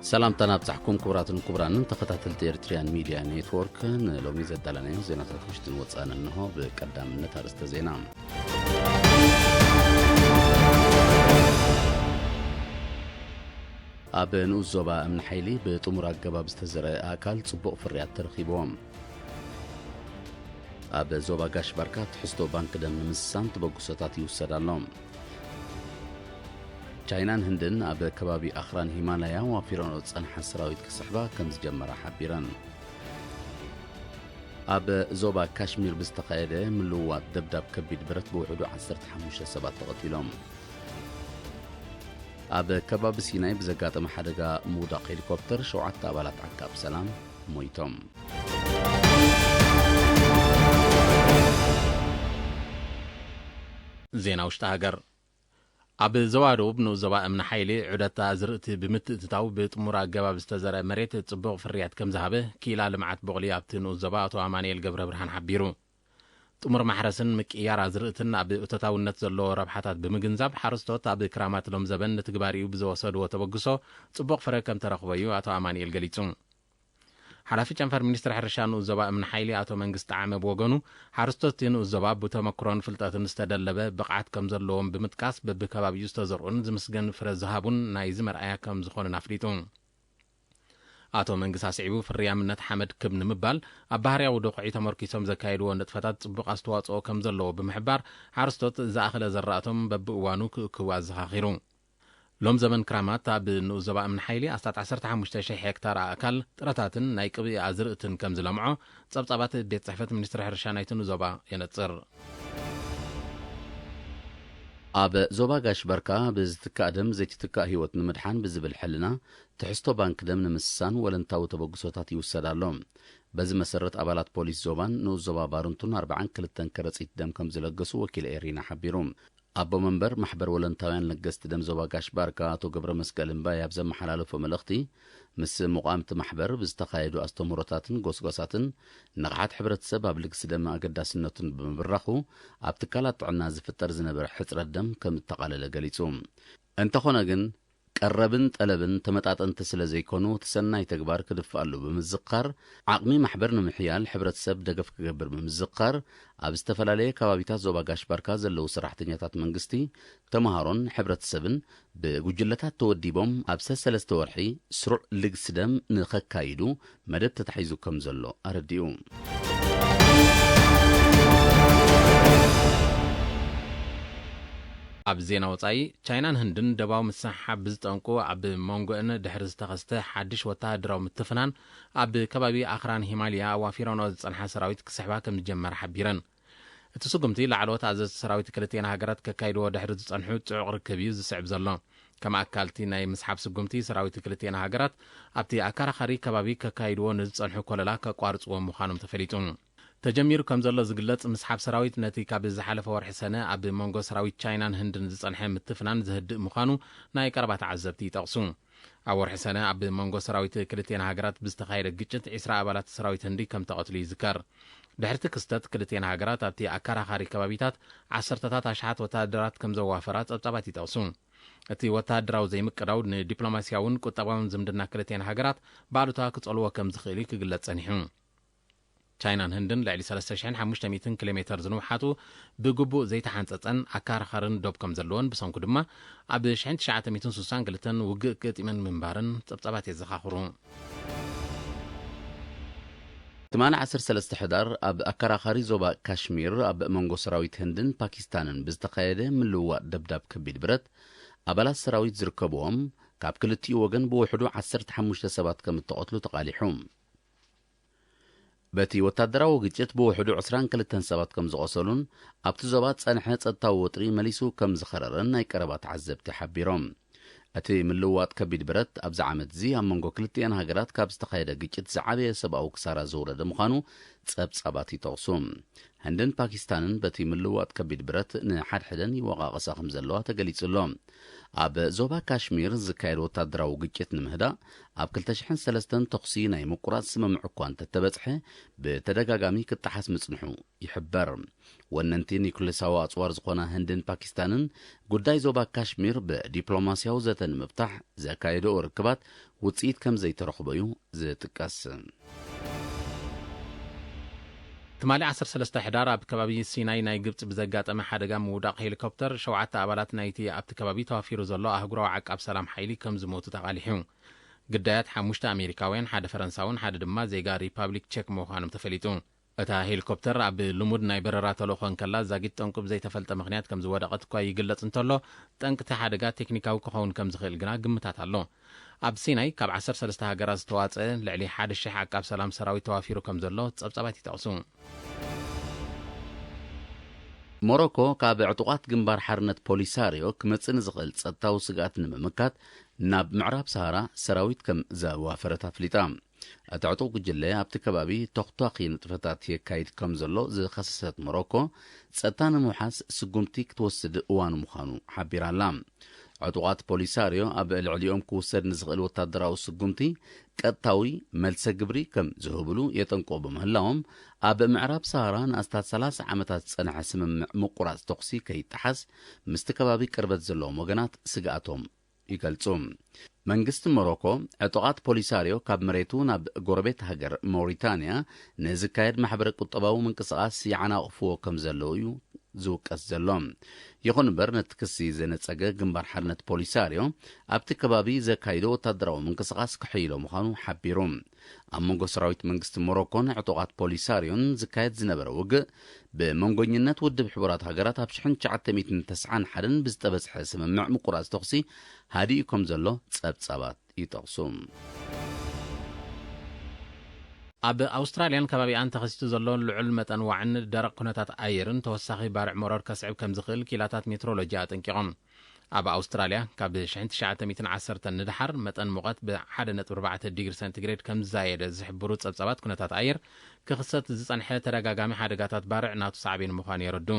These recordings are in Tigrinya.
ሰላምታና ኣብጻሕኩም ክቡራትን ክቡራንን ተኸታተልቲ ኤርትርያን ሚድያ ኔትወርክ። ንሎሚ ዘዳለናዮም ዜናታት ውሽጥን ወጻእን እንሆ። ብቀዳምነት ኣርእስተ ዜና። ኣብ ንኡስ ዞባ እምኒ ሓይሊ ብጥሙር ኣገባብ ዝተዘርአ ኣእካል ጽቡቕ ፍርያት ተረኺብዎም። ኣብ ዞባ ጋሽ ባርካ ትሕዝቶ ባንክ ደም ንምስሳን ተበግሶታት ይውሰድ ኣሎ። ቻይናን ህንድን ኣብ ከባቢ ኣኽራን ሂማላያ ዋፊረንኦ ዝጸንሓ ሰራዊት ክስሕባ ከም ዝጀመራ ሓቢረን። ኣብ ዞባ ካሽሚር ብዝተኻየደ ምልውዋጥ ደብዳብ ከቢድ ብረት ብውሕዱ ዓሰርተ ሓሙሽተ ሰባት ተቐቲሎም። ኣብ ከባቢ ሲናይ ብዘጋጠመ ሓደጋ ምውዳቕ ሄሊኮፕተር ሸውዓተ ኣባላት ዓቃብ ሰላም ሞይቶም። ዜና ውሽጢ ሃገር። ኣብ ዞባ ደቡብ ንኡስ ዞባ እምኒ ሓይሊ ዑደት ኣዝርእቲ ብምትእትታው ብጥሙር ኣገባብ ዝተዘርአ መሬት ጽቡቕ ፍርያት ከም ዝሃበ ክኢላ ልምዓት ቦቕሊ ኣብቲ ንኡስ ዞባ ኣቶ ኣማኑኤል ገብረ ብርሃን ሓቢሩ። ጥሙር ማሕረስን ምቅያር ኣዝርእትን ኣብ እቶታውነት ዘለዎ ረብሓታት ብምግንዛብ ሓረስቶት ኣብ ክራማት ሎም ዘበን ንትግባሪኡ ብዝወሰድዎ ተበግሶ ጽቡቕ ፍረ ከም ተረኽቦ እዩ ኣቶ ኣማኑኤል ገሊጹ። ሓላፊ ጨንፈር ሚኒስትሪ ሕርሻ ንኡስ ዞባ እምኒ ሓይሊ ኣቶ መንግስቲ ዓመ ብወገኑ፣ ሓረስቶት እቲ ንኡስ ዞባ ብተመክሮን ፍልጠትን ዝተደለበ ብቕዓት ከም ዘለዎም ብምጥቃስ፣ በብከባቢኡ ዝተዘርኡን ዝምስገን ፍረ ዝሃቡን ናይዚ መርኣያ ከም ዝኾኑን ኣፍሊጡ። ኣቶ መንግስቲ ኣስዒቡ፣ ፍርያምነት ሓመድ ክብ ንምባል ኣብ ባህርያዊ ደኹዒ ተመርኪሶም ዘካየድዎ ንጥፈታት ጽቡቕ ኣስተዋጽኦ ከም ዘለዎ ብምሕባር፣ ሓረስቶት ዝኣኽለ ዘራእቶም በብእዋኑ ክእክቡ ኣዘኻኺሩ። ሎም ዘበን ክራማት ኣብ ንኡስ ዞባ እምኒ ሓይሊ ኣስታት ዓሰርተ ሓሙሽተ ሽሕ ሄክታር ኣእካል ጥረታትን ናይ ቅብኢ ኣዝርእትን ከም ዝለምዖ ጸብጻባት ቤት ጽሕፈት ሚኒስትሪ ሕርሻ ናይቲ ንኡስ ዞባ የነጽር። ኣብ ዞባ ጋሽ በርካ ብዝትካእ ደም ዘይትትካእ ህይወት ንምድሓን ብዝብል ሕልና ትሕዝቶ ባንክ ደም ንምስሳን ወለንታዊ ተበግሶታት ይውሰድ ኣሎ። በዚ መሰረት ኣባላት ፖሊስ ዞባን ንኡስ ዞባ ባርንቱን ኣርባዓን ክልተን ከረጺት ደም ከም ዝለገሱ ወኪል ኤሪና ሓቢሩ። ኣቦ መንበር ማሕበር ወለንታውያን ለገስቲ ደም ዞባ ጋሽ ባርካ ኣቶ ገብረ መስቀል እምባይ ኣብ ዘመሓላለፎ መልእኽቲ፣ ምስ መቋምቲ ማሕበር ብዝተኻየዱ ኣስተምህሮታትን ጎስጓሳትን ንቕሓት ሕብረተሰብ ኣብ ልግሲ ደም ኣገዳስነቱን ብምብራኹ፣ ኣብ ትካላት ጥዕና ዝፍጠር ዝነበረ ሕጽረት ደም ከም እተቓለለ ገሊጹ። እንተኾነ ግን፣ ቀረብን ጠለብን ተመጣጠንቲ ስለ ዘይኮኑ፣ እቲ ሰናይ ተግባር ክድፋኣሉ ብምዝኻር፣ ዓቕሚ ማሕበር ንምሕያል ሕብረተሰብ ደገፍ ክገብር ብምዝኻር፣ ኣብ ዝተፈላለየ ከባቢታት ዞባ ጋሽ ባርካ ዘለዉ ሰራሕተኛታት መንግስቲ፣ ተምሃሮን ሕብረተሰብን ብጉጅለታት ተወዲቦም ኣብ ሰሰለስተ ወርሒ ስሩዕ ልግሲ ደም ንኸካይዱ መደብ ተታሒዙ ከም ዘሎ ኣረዲኡ። ኣብ ዜና ወጻኢ፣ ቻይናን ህንድን ደባዊ ምስሕሓብ ብዝጠንቁ ኣብ መንጎአን ድሕሪ ዝተኸስተ ሓድሽ ወተሃደራዊ ምትፍናን ኣብ ከባቢ ኣኽራን ሂማልያ ኣዋፊረንኦ ዝጸንሓ ሰራዊት ክስሕባ ከም ዝጀመራ ሓቢረን። እቲ ስጉምቲ ላዕለዎት ኣዘዝቲ ሰራዊት ክልቲኤን ሃገራት ከካይድዎ ድሕሪ ዝጸንሑ ጽዑቕ ርክብ እዩ ዝስዕብ ዘሎ። ከም ኣካልቲ ናይ ምስሓብ ስጉምቲ ሰራዊት ክልቲኤን ሃገራት ኣብቲ ኣከራኻሪ ከባቢ ከካይድዎ ንዝጸንሑ ኮለላ ከቋርጽዎ ምዃኖም ተፈሊጡ። ተጀሚሩ ከም ዘሎ ዝግለጽ ምስሓብ ሰራዊት ነቲ ካብ ዝሓለፈ ወርሒ ሰነ ኣብ መንጎ ሰራዊት ቻይናን ህንድን ዝጸንሐ ምትፍናን ዝህድእ ምዃኑ ናይ ቀረባ ተዓዘብቲ ይጠቕሱ። ኣብ ወርሒ ሰነ ኣብ መንጎ ሰራዊት ክልቲኤን ሃገራት ብዝተኻየደ ግጭት ዒስራ ኣባላት ሰራዊት ህንዲ ከም ተቐትሉ ይዝከር። ድሕርቲ ክስተት ክልቲኤን ሃገራት ኣብቲ ኣከራኻሪ ከባቢታት ዓሰርተታት ኣሽሓት ወተሃደራት ከም ዘዋፈራ ጸብጻባት ይጠቕሱ። እቲ ወተሃደራዊ ዘይምቅዳው ንዲፕሎማስያውን ቁጠባውን ዝምድና ክልቲኤን ሃገራት ባሉታ ክጸልዎ ከም ዝኽእል እዩ ክግለጽ ጸኒሑ። ቻይናን ህንድን ልዕሊ ሰለስተ ሽሕን ሓሙሽተ ሚእትን ኪሎ ሜተር ዝንውሓጡ ብግቡእ ዘይተሓንጸጸን ኣከራኻርን ዶብ ከም ዘለወን ብሰንኩ ድማ ኣብ ሽሕን ትሽዓተ ሚእትን ስሳን ክልተን ውግእ ገጢመን ምንባረን ጸብጻባት የዘኻኽሩ። ትማሊ ዓሰርተ ሰለስተ ሕዳር ኣብ ኣከራኻሪ ዞባ ካሽሚር ኣብ መንጎ ሰራዊት ህንድን ፓኪስታንን ብዝተኻየደ ምልውዋጥ ደብዳብ ከቢድ ብረት ኣባላት ሰራዊት ዝርከብዎም ካብ ክልቲኡ ወገን ብውሕዱ ዓሰርተ ሓሙሽተ ሰባት ከም እተቐትሉ ተቓሊሑ። በቲ ወታደራዊ ግጭት ብውሕዱ ዕስራን ክልተን ሰባት ከም ዝቖሰሉን ኣብቲ ዞባ ዝጸንሐ ጸጥታዊ ወጥሪ መሊሱ ከም ዝኸረረን ናይ ቀረባ ተዓዘብቲ ሓቢሮም። እቲ ምልውዋጥ ከቢድ ብረት ኣብዚ ዓመት እዚ ኣብ መንጎ ክልቲኤን ሃገራት ካብ ዝተኻየደ ግጭት ዝዓበየ ሰብኣዊ ክሳራ ዘውረደ ምዃኑ ጸብጻባት ይጠቕሱ። ህንድን ፓኪስታንን በቲ ምልዋጥ ከቢድ ብረት ንሓድሕደን ይወቓቐሳ ከም ዘለዋ ተገሊጹ ኣሎ። ኣብ ዞባ ካሽሚር ዝካየድ ወታደራዊ ግጭት ንምህዳእ ኣብ ክልተ ሽሕን ሰለስተን ተኹሲ ናይ ምቁራጽ ስምምዕ እኳ እንተተበጽሐ፣ ብተደጋጋሚ ክጠሓስ ምጽንሑ ይሕበር። ወነንቲ ኒኩሌሳዊ ኣጽዋር ዝኾና ህንድን ፓኪስታንን ጉዳይ ዞባ ካሽሚር ብዲፕሎማስያዊ ዘተ ንምፍታሕ ዘካየደኦ ርክባት ውጽኢት ከም ዘይተረኽቦ እዩ ዝጥቀስ። ትማሊ ዓሰርተ ሰለስተ ሕዳር ኣብ ከባቢ ሲናይ ናይ ግብጺ ብዘጋጠመ ሓደጋ ምውዳቕ ሄሊኮፕተር ሸውዓተ ኣባላት ናይቲ ኣብቲ ከባቢ ተዋፊሩ ዘሎ ኣህጉራዊ ዓቃብ ሰላም ሓይሊ ከም ዝሞቱ ተቓሊሑ። ግዳያት ሓሙሽተ ኣሜሪካውያን፣ ሓደ ፈረንሳውን ሓደ ድማ ዜጋ ሪፓብሊክ ቼክ ምዃኖም ተፈሊጡ። እታ ሄሊኮፕተር ኣብ ልሙድ ናይ በረራ ተልእኾ እንከላ ዛጊት ጠንቁ ብዘይተፈልጠ ምኽንያት ከም ዝወደቐት እኳ ይግለጽ እንተሎ፣ ጠንቅቲ ሓደጋ ቴክኒካዊ ክኸውን ከም ዝኽእል ግና ግምታት ኣሎ። ኣብ ሲናይ ካብ ዓሰርተ ሰለስተ ሃገራት ዝተዋጸ ልዕሊ ሓደ ሺሕ ዓቃብ ሰላም ሰራዊት ተዋፊሩ ከም ዘሎ ጸብጻባት ይጠቕሱ። ሞሮኮ ካብ ዕጡቓት ግንባር ሓርነት ፖሊሳርዮ ክመጽእ ንዝኽእል ጸጥታዊ ስግኣት ንምምካት ናብ ምዕራብ ሰሃራ ሰራዊት ከም ዘዋፈረት ኣፍሊጣ። እቲ ዕጡቕ ጉጅለ ኣብቲ ከባቢ ተኽቷኺ ንጥፈታት የካይድ ከም ዘሎ ዝኸሰሰት ሞሮኮ፣ ጸጥታ ንምውሓስ ስጉምቲ ክትወስድ እዋኑ ምዃኑ ሓቢራ ኣላ። ዕጡቓት ፖሊሳርዮ ኣብ ልዕሊኦም ክውሰድ ንዝኽእል ወታደራዊ ስጉምቲ ቀጥታዊ መልሰ ግብሪ ከም ዝህብሉ የጠንቅቑ ብምህላዎም፣ ኣብ ምዕራብ ሰሃራ ንኣስታት ሰላሳ ዓመታት ዝጸንሐ ስምምዕ ምቁራጽ ተኹሲ ከይጠሓስ ምስቲ ከባቢ ቅርበት ዘለዎም ወገናት ስግኣቶም ይገልጹ። መንግስቲ ሞሮኮ ዕጡቓት ፖሊሳርዮ ካብ መሬቱ ናብ ጎረቤት ሃገር ሞሪታንያ ንዝካየድ ማሕበረ ቁጠባዊ ምንቅስቓስ ይዓናቕፍዎ ከም ዘለዉ እዩ ዝውቀስ ዘሎ። ይኹን እምበር፣ ነቲ ክሲ ዘነጸገ ግንባር ሓርነት ፖሊሳርዮ ኣብቲ ከባቢ ዘካይዶ ወታደራዊ ምንቅስቓስ ክሕይሎ ምዃኑ ሓቢሩ። ኣብ መንጎ ሰራዊት መንግስቲ ሞሮኮን ዕጡቓት ፖሊሳርዮን ዝካየድ ዝነበረ ውግእ፣ ብመንጎኝነት ውድብ ሕቡራት ሃገራት ኣብ ሽሕን ትሽዓተ ሚእትን ተስዓን ሓደን ብዝተበጽሐ ስምምዕ ምቁራጽ ተኹሲ ሃዲኡ ከም ዘሎ ጸብጻባት ይጠቕሱ። ኣብ ኣውስትራልያን ከባቢኣን ተኸሲቱ ዘሎ ልዑል መጠን ዋዕን ደረቕ ኩነታት ኣየርን ተወሳኺ ባርዕ መሮር ከስዕብ ከም ዝኽእል ኪላታት ሜትሮሎጂ ኣጠንቂቖም። ኣብ ኣውስትራልያ ካብ ሽሕን ትሽዓተ ሚእትን ዓሰርተን ንደሓር መጠን ሙቐት ብ ሓደ ነጥቢ ኣርባዕተ ዲግሪ ሴንቲግሬድ ከም ዝዛየደ ዝሕብሩ ጸብጻባት ኩነታት ኣየር ክኽሰት ዝጸንሐ ተደጋጋሚ ሓደጋታት ባርዕ ናቱ ሳዕቤን ምዃኑ የረዱ።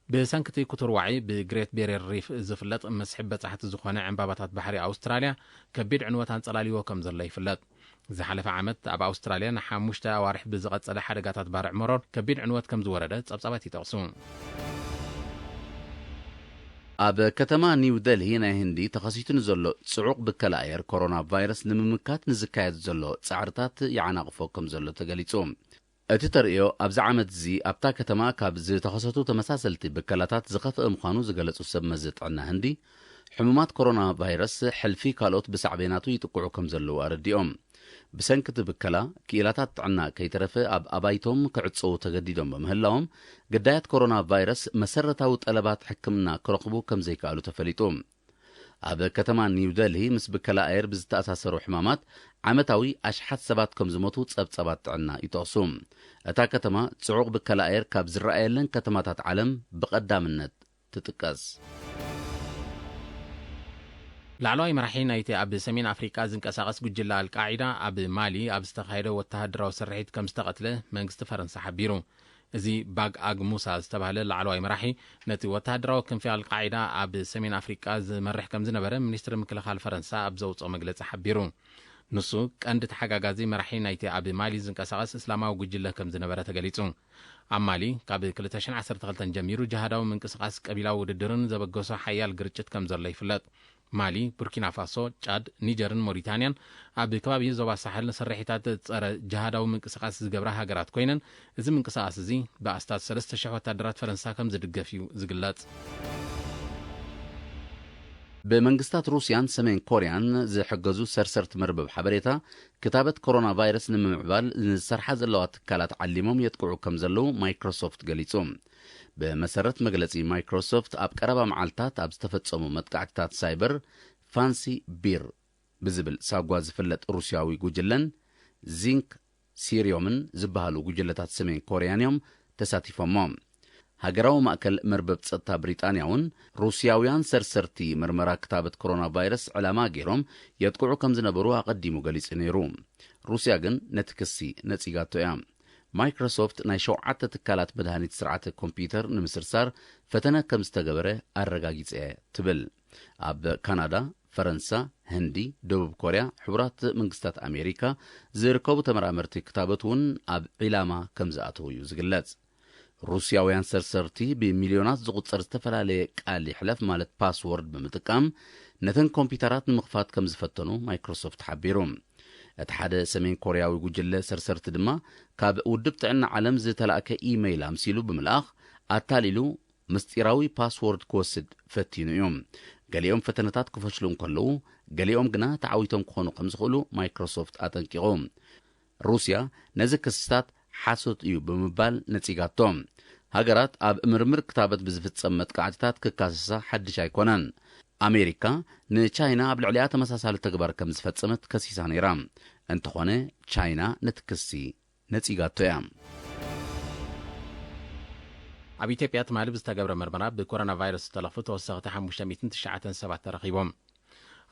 ብሰንኪ እቲ ክቱር ዋዒ ብግሬት ቤሪየር ሪፍ ዝፍለጥ መስሕብ በጻሕቲ ዝኾነ ዕምባባታት ባሕሪ ኣውስትራልያ ከቢድ ዕንወት ኣንጸላልይዎ ከም ዘሎ ይፍለጥ። ዝሓለፈ ዓመት ኣብ ኣውስትራልያ ንሓሙሽተ ኣዋርሕ ብዝቐጸለ ሓደጋታት ባርዕ መሮር ከቢድ ዕንወት ከም ዝወረደ ጸብጻባት ይጠቕሱ። ኣብ ከተማ ኒው ደልሂ ናይ ህንዲ ተኸሲቱ ንዘሎ ጽዑቕ ብከላ ኣየር ኮሮና ቫይረስ ንምምካት ንዝካየድ ዘሎ ጻዕርታት ይዓናቕፎ ከም ዘሎ ተገሊጹ። እቲ ተርእዮ ኣብዚ ዓመት እዚ ኣብታ ከተማ ካብ ዝተኸሰቱ ተመሳሰልቲ ብከላታት ዝኸፍአ ምዃኑ ዝገለጹ ሰብ መዚ ጥዕና ህንዲ፣ ሕሙማት ኮሮና ቫይረስ ሕልፊ ካልኦት ብሳዕቤናቱ ይጥቅዑ ከም ዘለዉ ኣረዲኦም። ብሰንኪ እቲ ብከላ፣ ክኢላታት ጥዕና ከይተረፈ ኣብ ኣባይቶም ክዕጸዉ ተገዲዶም ብምህላዎም፣ ግዳያት ኮሮና ቫይረስ መሰረታዊ ጠለባት ሕክምና ክረኽቡ ከም ዘይከኣሉ ተፈሊጡ። ኣብ ከተማ ኒው ደልሂ ምስ ብከላ ኣየር ብዝተኣሳሰሩ ሕማማት ዓመታዊ ኣሽሓት ሰባት ከም ዝሞቱ ጸብጻባት ጥዕና ይጠቕሱ። እታ ከተማ ጽዑቕ ብከላ ኣየር ካብ ዝረኣየለን ከተማታት ዓለም ብቐዳምነት ትጥቀስ። ላዕለዋይ መራሒ ናይቲ ኣብ ሰሜን ኣፍሪቃ ዝንቀሳቐስ ጉጅለ ኣልቃዒዳ ኣብ ማሊ ኣብ ዝተኻየደ ወተሃደራዊ ስርሒት ከም ዝተቐትለ መንግስቲ ፈረንሳ ሓቢሩ። እዚ ባግ ኣግ ሙሳ ዝተባህለ ላዕለዋይ መራሒ ነቲ ወተሃደራዊ ክንፊ ኣልቃዒዳ ኣብ ሰሜን ኣፍሪቃ ዝመርሕ ከም ዝነበረ ሚኒስትሪ ምክልኻል ፈረንሳ ኣብ ዘውፅኦ መግለጺ ሓቢሩ። ንሱ ቀንዲ ተሓጋጋዚ መራሒ ናይቲ ኣብ ማሊ ዝንቀሳቐስ እስላማዊ ጉጅለ ከም ዝነበረ ተገሊጹ። ኣብ ማሊ ካብ ክልተ ሽሕን ዓሰርተ ክልተን ጀሚሩ ጅሃዳዊ ምንቅስቓስ ቀቢላዊ ውድድርን ዘበገሶ ሓያል ግርጭት ከም ዘሎ ይፍለጥ። ማሊ፣ ቡርኪና ፋሶ፣ ጫድ፣ ኒጀርን ሞሪታንያን ኣብ ከባቢ ዞባ ሳሕል ንስርሒታት ጸረ ጅሃዳዊ ምንቅስቓስ ዝገብራ ሃገራት ኮይነን፣ እዚ ምንቅስቓስ እዚ ብኣስታት ሰለስተ ሽሕ ወታደራት ፈረንሳ ከም ዝድገፍ እዩ ዝግለጽ። ብመንግስታት ሩስያን ሰሜን ኮርያን ዝሕገዙ ሰርሰርቲ መርበብ ሓበሬታ፣ ክታበት ኮሮና ቫይረስ ንምምዕባል ንዝሰርሓ ዘለዋ ትካላት ዓሊሞም የጥቅዑ ከም ዘለዉ ማይክሮሶፍት ገሊጹ። ብመሰረት መግለጺ ማይክሮሶፍት፣ ኣብ ቀረባ መዓልታት ኣብ ዝተፈጸሙ መጥቃዕትታት ሳይበር፣ ፋንሲ ቢር ብዝብል ሳጓ ዝፍለጥ ሩስያዊ ጉጅለን ዚንክ ሲርዮምን ዝበሃሉ ጉጅለታት ሰሜን ኮርያን እዮም ተሳቲፎሞ። ሃገራዊ ማእከል መርበብ ጸጥታ ብሪጣንያ እውን፣ ሩስያውያን ሰርሰርቲ መርመራ ክታበት ኮሮና ቫይረስ ዕላማ ገይሮም የጥቅዑ ከም ዝነበሩ ኣቐዲሙ ገሊጹ ነይሩ። ሩስያ ግን ነቲ ክሲ ነጺጋቶ እያ። ማይክሮሶፍት ናይ ሸውዓተ ትካላት መድሃኒት ስርዓተ ኮምፒውተር ንምስርሳር ፈተነ ከም ዝተገበረ ኣረጋጊጸ ትብል። ኣብ ካናዳ፣ ፈረንሳ፣ ህንዲ፣ ደቡብ ኮርያ፣ ሕቡራት መንግስታት ኣሜሪካ ዝርከቡ ተመራመርቲ ክታበት እውን ኣብ ዒላማ ከም ዝኣተዉ እዩ ዝግለጽ። ሩስያውያን ሰርሰርቲ ብሚልዮናት ዝቑጸር ዝተፈላለየ ቃል ይሕለፍ ማለት ፓስወርድ ብምጥቃም ነተን ኮምፒውተራት ንምኽፋት ከም ዝፈተኑ ማይክሮሶፍት ሓቢሩ። እቲ ሓደ ሰሜን ኮርያዊ ጉጅለ ሰርሰርቲ ድማ ካብ ውድብ ጥዕና ዓለም ዝተላእከ ኢመይል ኣምሲሉ ብምልኣኽ ኣታሊሉ ምስጢራዊ ፓስወርድ ክወስድ ፈቲኑ እዩ። ገሊኦም ፈተነታት ክፈሽሉ እንከለዉ፣ ገሊኦም ግና ተዓዊቶም ክኾኑ ከም ዝኽእሉ ማይክሮሶፍት ኣጠንቂቑ። ሩስያ ነዚ ክስታት ሓሶት እዩ ብምባል ነጺጋቶ። ሃገራት ኣብ ምርምር ክታበት ብዝፍጸም መጥቃዕትታት ክካሰሳ ሓድሽ ኣይኮነን። ኣሜሪካ ንቻይና ኣብ ልዕሊኣ ተመሳሳሊ ተግባር ከም ዝፈጸመት ከሲሳ ነይራ። እንተኾነ ቻይና ነቲ ክሲ ነጺጋቶ እያ። ኣብ ኢትዮጵያ ትማሊ ብዝተገብረ መርመራ ብኮሮና ቫይረስ ዝተለኽፉ ተወሰኽቲ ሓሙሽተ ሚእትን ትሽዓተን ሰባት ተረኺቦም።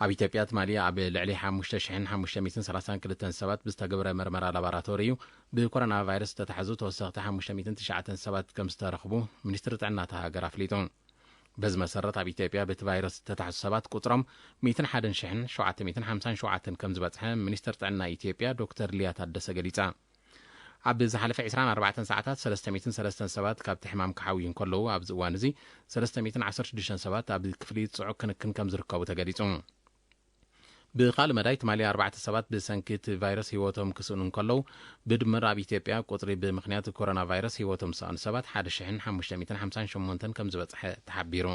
ኣብ ኢትዮጵያ ትማሊ ኣብ ልዕሊ ሓሙሽተ ሽሕን ሓሙሽተ ሚእትን ሰላሳን ክልተን ሰባት ብዝተገብረ መርመራ ላቦራቶሪ እዩ ብኮሮና ቫይረስ ዝተታሕዙ ተወሰኽቲ ሓሙሽተ ሚእትን ትሽዓተን ሰባት ከም ዝተረኽቡ ሚኒስትሪ ጥዕና እታ ሃገር ኣፍሊጡ። በዚ መሰረት ኣብ ኢትዮጵያ በቲ ቫይረስ ዝተታሕዙ ሰባት ቁጽሮም ሚእትን ሓደን ሽሕን ሸውዓተ ሚእትን ሓምሳን ሸውዓተን ከም ዝበጽሐ ሚኒስትር ጥዕና ኢትዮጵያ ዶክተር ሊያ ታደሰ ገሊጻ። ኣብ ዝሓለፈ ዕስራን ኣርባዕተን ሰዓታት ሰለስተ ሚእትን ሰለስተን ሰባት ካብቲ ሕማም ክሓውዩ እንከለዉ፣ ኣብዚ እዋን እዚ ሰለስተ ሚእትን ዓሰርተ ሽዱሽተን ሰባት ኣብ ክፍሊ ጽዑቕ ክንክን ከም ዝርከቡ ተገሊጹ። ብኻልእ መዳይ ትማሊ ኣርባዕተ ሰባት ብሰንኪ እቲ ቫይረስ ህይወቶም ክስእኑ እንከለዉ፣ ብድምር ኣብ ኢትዮጵያ ቁጽሪ ብምኽንያት ኮሮና ቫይረስ ህይወቶም ዝሰኣኑ ሰባት ሓደ ሽሕን ሓሙሽተ ሚእትን ሓምሳን ሸሞንተን ከም ዝበጽሐ ተሓቢሩ።